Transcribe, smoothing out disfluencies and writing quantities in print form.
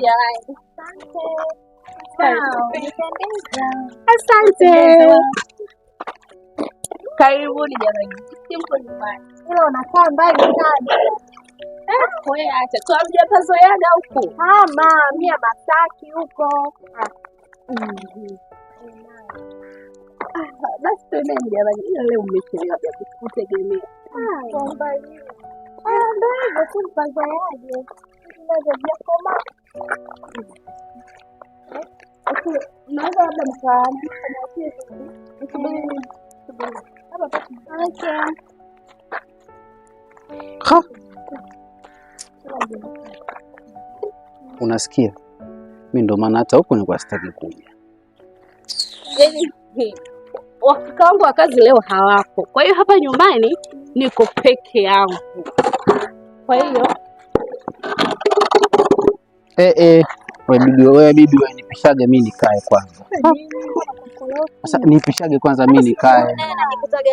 Jamani. Asante. Karibuni jamani. Simpo nyumbani. Ila unakaa mbali sana. Eh, wewe acha. Tu hamjapazoeaga huku. Ama mia Masaki huko. Ah, basi twendeni jamani. Ila leo mmechelewa vya kutegemea. Kwa mbali. Ah, ndio hivyo tu mpazoeaje. Vyakomaa. Okay, mnaweza labda mkamwachie msubiri. Hapa Okay. Ha! Unasikia? Mi ndo maana hata huku nilikuwa sitaki kuja. Yaani, wakaka wangu wa kazi leo hawapo, kwa hiyo hapa nyumbani niko peke yangu. Kwa hiyo Eh, eh, we bibi, we bibi, we nipishage mi nikae kwanza. Sasa nipishage kwanza mi nikae. Najikutaga.